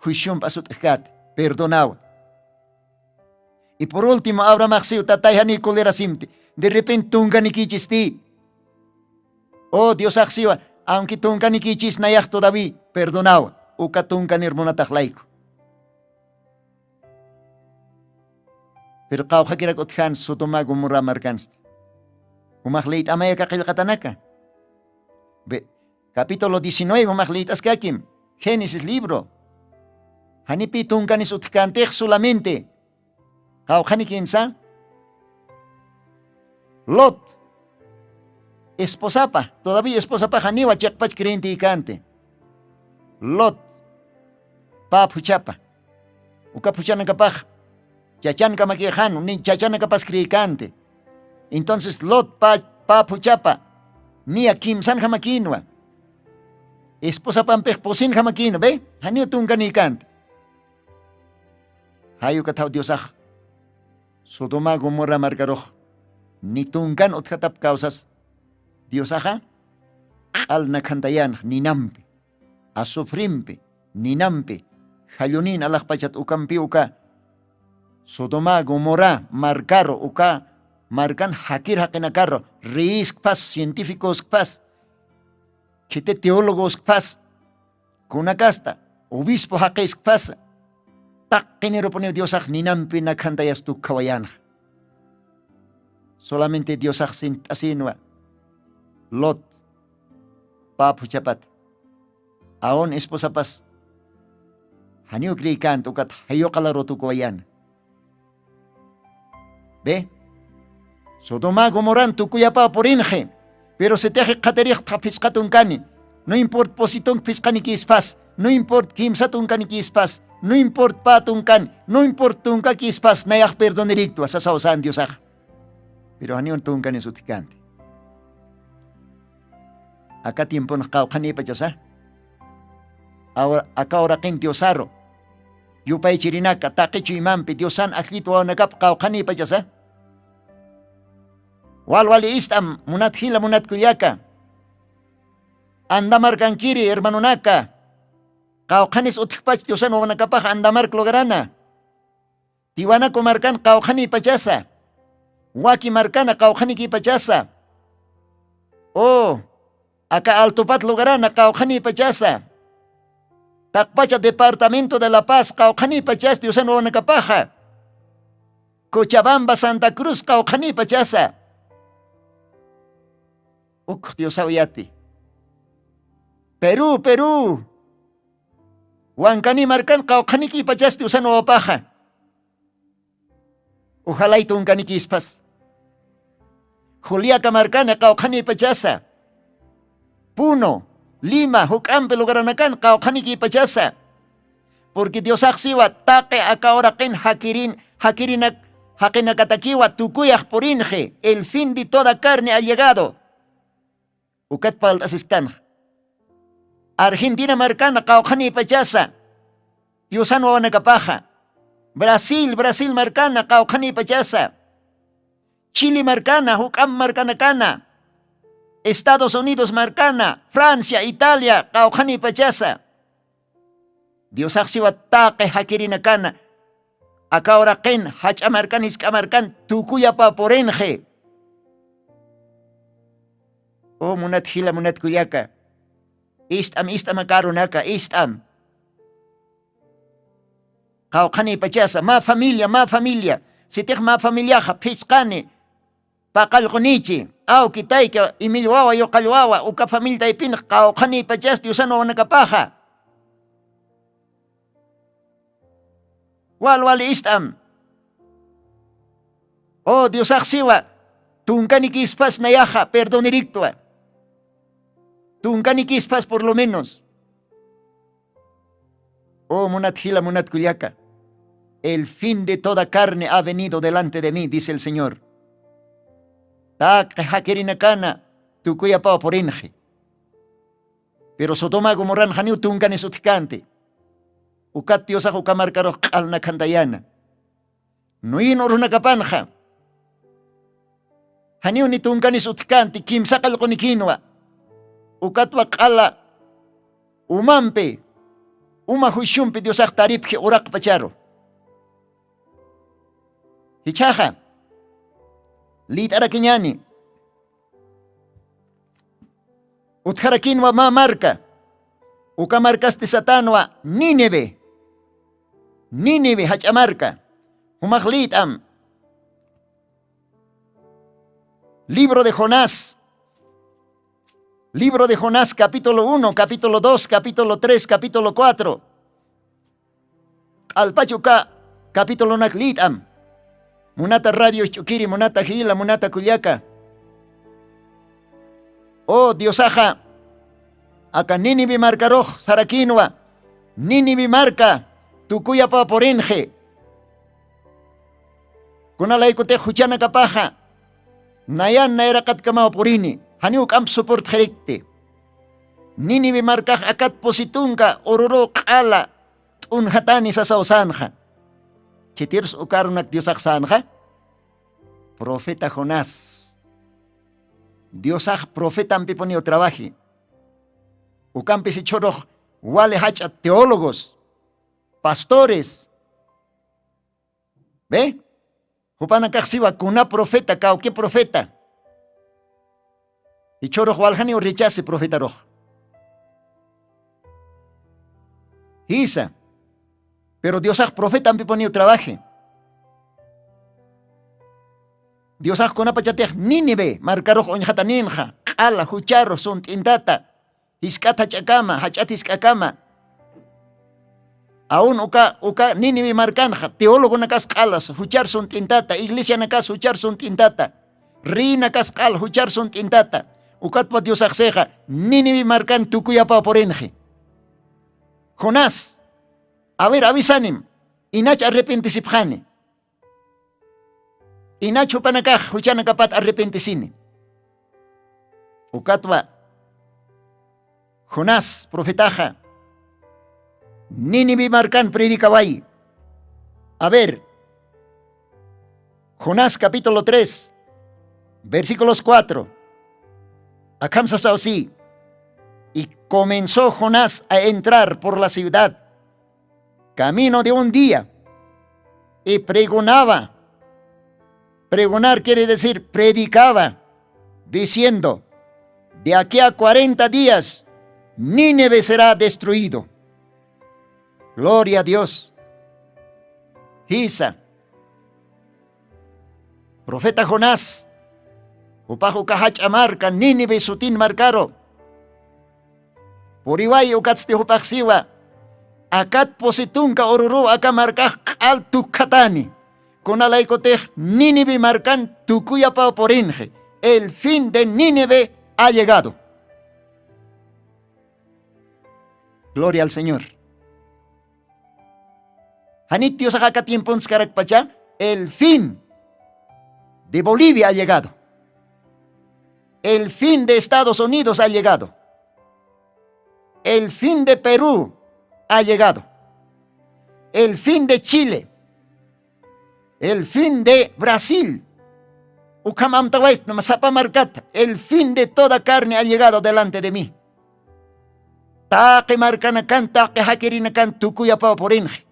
juiciomp asut'jkät. Perdonawa. Y por último Abrahamax siw, tatay janiy kulirasimti, de repente tunkanikïchisti. O Diosax siwa, aunque tunkanikïchis nayax todavía perdonawa, uka tunkanir munatax layku. Pero qawqhakirak utjän Sodoma Gomorra markansti. Jumax liyt'amay aka qillqatanaka. Capítulo diecinueve jumax liyt'askakim, Génesis libro. Janipï tunkanis utjkäntix solamente qawqhanikinsa Lot esposapa, todavía esposapa janiwa chiqpach creyentïkänti. Lot pä phuchhapa, uka phuchhanakapax chachankamakïxan ni chachanakapas creyikänti. Entonces Lot pä phuchhapa niya kimsanjamakïnwa. Esposapampix pusinjamakïnwa, ve, janiw tunkanïkänti. Jay ukathaw Diosax Sodoma Gomorra markarux ni tunkan utjatap kawsas, Diosaxa q'al nakhantayänx ninampi, azufrimpi, ninampi, jallunïn alaxpachat ukampi uka Sodoma Gomorra markaru, uka markan jakir jaqinakaru, reyskpas, científicoskpas, khiti teólogoskpas, kunakasta obispo jaqispas, taqinirupuniw Diosax ninampi nakhantayas tukkhawayänxa. Solamente Diosax sint'asïnwa Lot Pä phuchhapat. Aun esposapas janiw creykänti ukat jayuqalarutukuwayäna. Ve, sodoma gomoran tukuyapaw purinxi. Pero sitixi qhatirixtxa phisqa tunkani, no import pusi tunk phisqanikispas, no import kimsa tunkanikispas, no import pä tunkani, no import tunkakispas nayax perdoniriktwa sasaw sän diosax. Pero janiw tunkanis utjkänti. Aka tiemponx qawqhanïpachasa. Aka uraqin diosaru yupaychirinaka taqi chuymampi diosan ajllit wawanakap qawqhanïpachasa. Walwali ist'am munat jila munat kullaka. Andamarkankiri hermanonaka. Qawqhanis utjpach diosan wawanakapax andamark lugarana. Tiwanaku markan qawqhanïpachasa. Waki markana qawqhanikïpachasa. O aka altupat lugarana qawqhanïpachasa. Taqpacha departamento de la paz qawqhanïpachas diosan wawanakapaxa. Cochabamba santa cruz qawqhanïpachasa. Ukx diosaw yati. Peru peru. Wankani markan qawqhanikïpachas diosan wawapaxa. Ujalay tunkanikispas. Juliaka markana qawqhanïpachasa. Puno, lima juk'ampi lugaranakan qawqhanikïpachasa. Purqui diosaxsiwa taqi aka uraqin jakirin jakirinak jaqinakatakiwa tukuyax purinxi el fin de toda carne ha llegado. Ukat palt'asisktanx. Argentina markana qawqhanïpachasa. Diosan wawanakapaxa. Brasil brasil markana qawqhanïpachasa. Chili markana juk'am markanakana. Estados unidos markana francia italia qawqhanïpachasa. Diosaxsiwa taqi jakirinakana. Aka uraqin jach'a markan jisk'a markan tukuyapa purinxi. O munat jila munat kullaka. Ist'am ist'am aka arunaka ist'am. Qawqhanïpachasa mä familia mä familia. Sitix mä familiaxa phisqani paqallqunichi awki tayka imillwawa yuqallwawa uka familitaypinx qawqhanïpachas diosan wawanakapaxa. Wal wali ist'am. O diosaxsiwa tunkanikispas nayaxa perdoniriktwa. Tunkanikispas por lo menos. O munat jila munat kullaka. El fin de toda carne ha venido delante de mí dice el señor. Taqi jakirinakana tukuyapaw purinxi. Pero sodoma gomorran janiw tunkanis utjkänti. Ukat diosax uka markarux q'alnakhantayäna. Nuyin urunakapanxa janiw ni tunkanis utjkänti kimsa qallqunikïnwa. Ukatwa q'ala umampi uma juiciompi diosax taripji uraqpacharu. Jichhaxa lït'arakiñani. Utjarakinwa mä marka. Uka markasti satanwa nínive. Nínive jach'a marka. Jumax lït'am. Libro de jonás. Libro de jonás capítulo uno capítulo dos capítulo tres capítulo cuatro. Q'alpach uka capitulonak lït'am. Munata radio ch'ukiri munata jila munata kullaka. O diosaxa aka nínive markarux sarakinwa. Nínive marka tukuyapaw purinxi. Kunalaykutix juchanakapaxa nayan nayraqatkamaw purini. Janiw k'amp soportxirikti. Nínive markax akat pusi tunka ururuw q'ala t'unjatani sasaw sänxa. Khitirus uka arunak diosax sänxa? Profeta jonás. Diosax profetampipuniw trabaji. Ukampis ichhurux wali jach'a teólogos, pastores. Ve, jupanakaxsiwa kuna profeta kawki profeta. Ichhurux waljaniw rechasi profetarux. Jisa. Pero diosax profetampipuniw trabaji. Diosax kunapachatix nínive markarux uñxataninxa q'ala jucharux sunt'intata. Jisk'at jach'akama, jach'at jisk'akama. Aun uka uka ninive markanxa teologonakas q'alas juchar sunt'intata, iglesianakas juchar sunt'intata, reynakas q'al juchar sunt'intata. Ukatpa diosaxsixa ninive markan tukuyapaw purinxi. Jonás, a ver, avisanim, inach arrepentisipxani? Inach jupanakax juchanakapat arrepentisini? Ukatwa jonás profetaxa ninive markan predikawayi. A ver, jonás capítulo tres, versículos cuatro. Akham sasaw si. Y comenzó jonás a entrar por la ciudad camino de un día, y pregonaba. Pregonar quiere decir predicaba, diciendo: de aquí a cuarenta días, nínive será destruido. Gloria a dios. Jisa. Profeta jonás, jupax uka jach'a marka ninive sutin markaru puriway ukatsti jupaxsiwa. Akat pusi tunka ururuw aka markax q'al tukkhatani. Kunalaykutix ninive markan tukuyapaw purinxi. El fin de ninive ha llegado. Gloria al señor. Janit diosax aka tiemponskarakpacha el fin de bolivia ha llegado. El fin de estados unidos ha llegado. El fin de perú ha llegado. El fin de chile. El fin de brasil. Ukham amtawaysnama sapa markata el fin de toda carne ha llegado delante de mí. Taqi markanakan taqi jakirinakan tukuyapaw purinxi.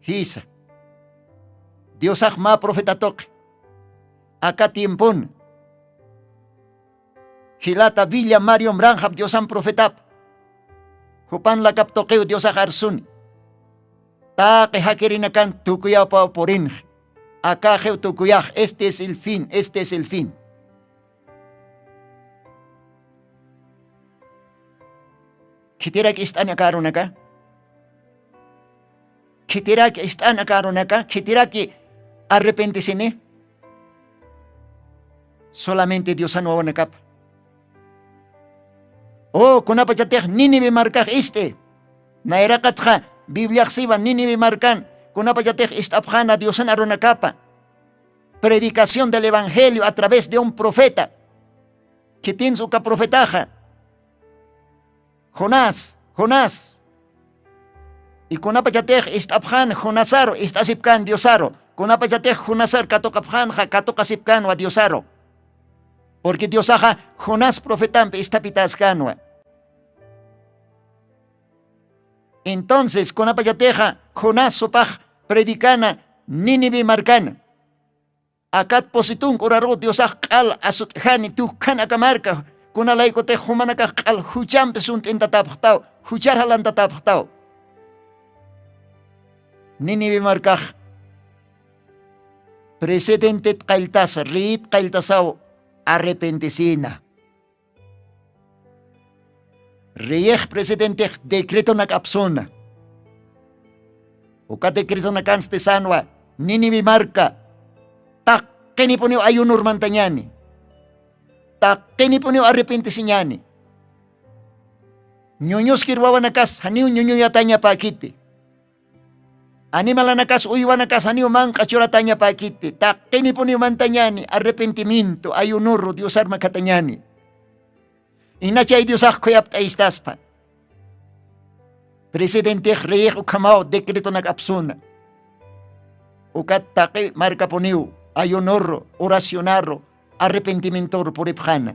Jisa. Diosax mä profeta tuqi aka tiempon jilata villa mario mranxap diosan profetap jupan lakap tuqiw diosax arsuni. Taqi jakirinakan tukuyapaw purinxi. Akaxiw tukuyax este es el fin este es el fin. Khitiraki ist'ani aka arunaka? Khitiraki ist'ani aka arunaka khitiraki arrepentisini? Solamente diosan wawanakapa. O kunapachatix ninive markax ist'i. Nayraqatxa bibliaxsiwa ninive markan kunapachatix ist'apxana diosan arunakapa predicación del evangelio a través de un profeta. Khitins uka profetaxa? Jonás, jonás. Y kunapachatix ist'apxan jonasaru ist'asipkan diosaru kunapachatix jonasar katuqapxanxa katuqasipkanwa diosaru. Porque diosaxa jonás profetampi isthapitaskänwa. Entonces kunapachatixa jonás supax predicana ninive markana. Akat pusi tunka uraru diosax q'al asut'jani tukjan aka marka kunalaykutix jumanakax q'al juchampi sunt'intatapxtaw juchar jalantatapxtaw. Ninive markax presidentet qalltasa reyit qalltasaw arrepentisina. Reyix presidentix decretonak apsuna. Uka decretonakansti sanwa ninive marka taqinipuniw ayunur mantañani. Taqinipuniw arrepentisiñani. Ñuñuskir wawanakas janiw ñuñuyatañapäkiti. Animalanakas uywanakas janiw manq'a churatañapäkiti taqinipuniw mantañani arrepentimiento ayunuru diosar makhatañani. Inachay diosax khuyapt'aystaspa. Presidentix reyix ukhamaw decretonak apsuna. Ukat taqi markapuniw ayunuru oracionaru arrepentimientoru puripxana.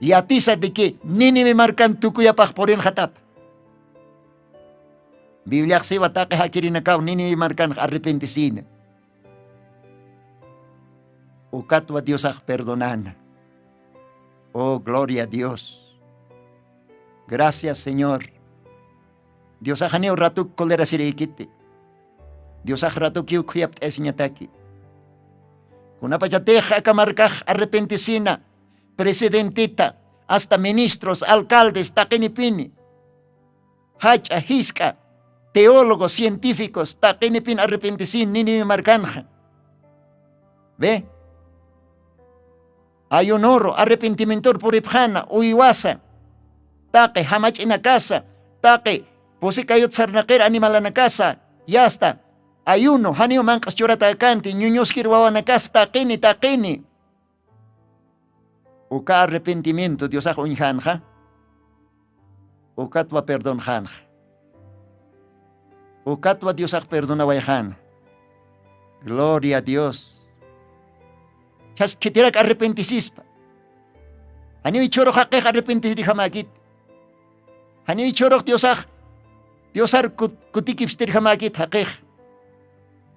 Yatisa de que ninive markan tukuyapax purinxatapa. Bibliaxsiwa taqi jakirinakaw ninive markanx arrepentisina. Ukatwa diosax perdonana. Oh gloria a dios. Gracias señor. Diosaxaniw ratuk colerasirïkiti. Diosax ratukiw khuyapt'ayasiñataki. Kunapachatix aka markax arrepentisina, presidentita, hasta ministros, alcaldes taqinipini, jach'a jisk'a teólogos, científicos taqinipin arrepentisin ninive markanxa. Ve, ayunuru arrepentimientur puripxana uywasa, taqi jamach'inakasa, taqi pusikayut sarnaqir animalanakasa, yasta ayunu janiw manq'as churatakanti ñuñuskir wawanakas taqini taqini. Uka arrepentimiento diosax uñjanxa, ukatwa perdonxanxa, ukatwa diosax perdonawayxana. Gloria a dios. Chhas khitirak arrepentisispa. Janiw ichhurux jaqix arrepentisirjamäkit. Janiw ichhurux diosax diosar kutikipstirjamäkit jaqix.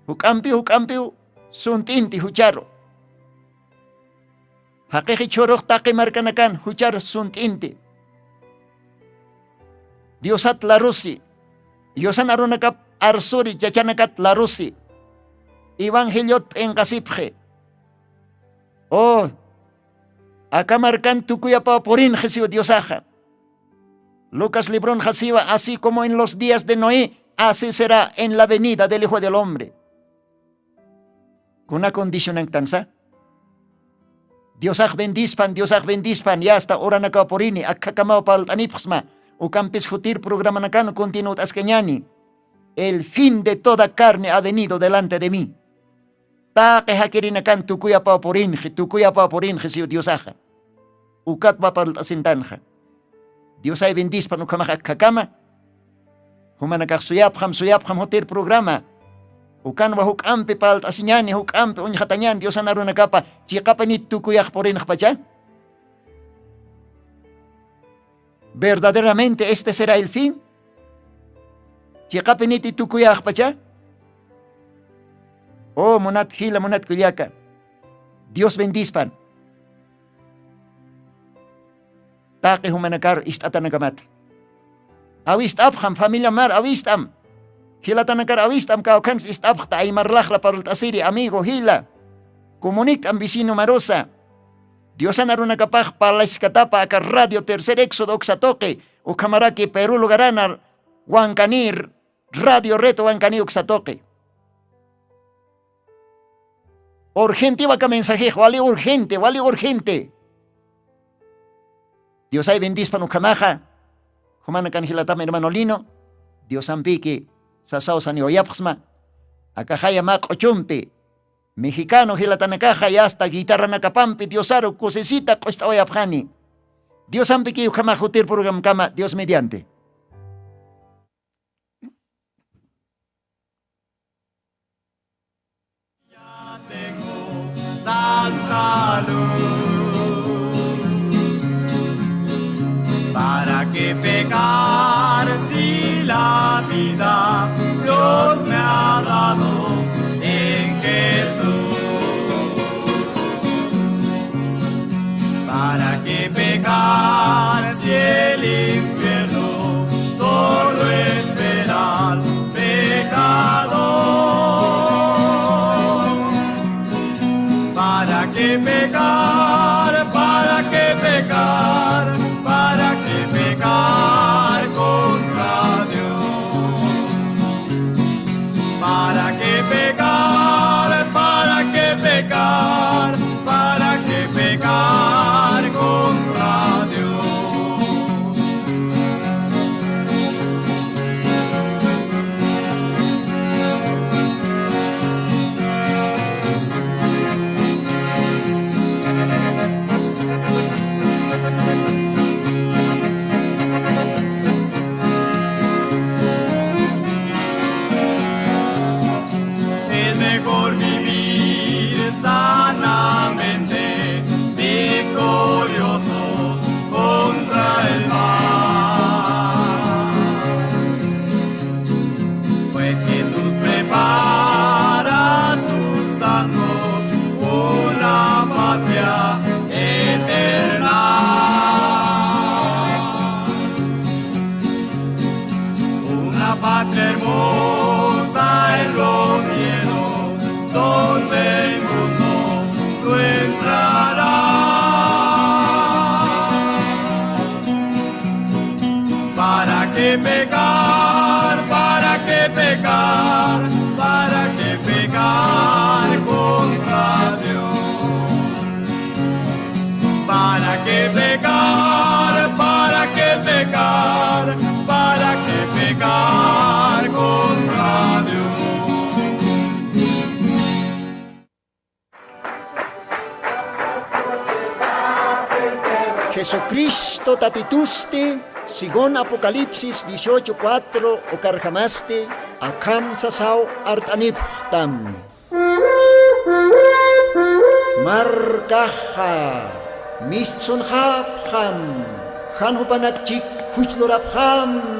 Juk'ampiw juk'ampiw sunt'inti jucharu. Jaqix ichhurux taqi markanakan juchar sunt'inti. Diosat larusi, diosan arunakap arsuri chachanakat larusi, evangeliot p'inqasipxi. O, aka markan tukuyapaw purinxi siw diosaxa. Lucas libronxa siwa así como en los días de noé, así será en la venida del hijo del hombre. Kuna condicionanktansa? Diosax bendispan diosax bendispan yasta uranakaw purini akhakamaw palt'anipxsma. Ukampis jutir programanakan continuwt'askañani. El fin de toda carne ha venido delante de mí. Taqi jakirinakan tukuyapaw purinxi tukuyapaw purinxi siw diosaxa. Ukatwa parlt'asintanxa. Diosay bendispan ukhamax akhakama. Jumanakax suyapxam suyapxam jutir programa. Ukanwa juk'ampi parlt'asiñani juk'ampi uñjatañan diosan arunakapa chiqapinit tukuyax purinxpacha. Verdaderamente este será el fin? Chiqapiniti tukuyaxpacha? O munat jila munat kullaka, dios bendispan. Taqi jumanakar ist'atanakamat awist'apxam familiamar awist'am. Jilatanakar awist'am kawkhanks ist'apxta aymarlaxla parlt'asiri amigo jila. Comunikt'am vecino marusa. Diosan arunakapax parlaskatapa aka radio tercer éxodo uksa tuqi ukhamaraki peru lugarana wankani radio reto wankani uksa tuqi. Urgentiwa aka mensajix wali urgente wali urgente. Diosay bendispan ukhamaxa. Jumanakan jilatam hermano lino, diosampiki sasaw saniwayapxsma. Akaxaya mä q'uchumpi mexicano jilatanakaxa yasta guitarranakapampi diosaru kusisita q'ust'awayapxani. Diosampiki ukhamax jutir programkama dios mediante. Ya tengo santa luz. ¿Para qué pecar si la vida dios me ha dado en jesús? ¿Para qué pecar si el infierno solo espera al pecador? ¿Para qué pecar? ¿Para qué pecar? ¿Para qué pecar contra dios? ¿Para qué pecar? ¿Para qué pecar? ¿Para qué pecar contra dios? Jesucristo Tatitusti, según Apocalipsis dieciocho cuatro, ukarjamasti akham sasaw art'anipxtam. Markaxa mistsunxapxam, jan jupanakchik juchlurapxam.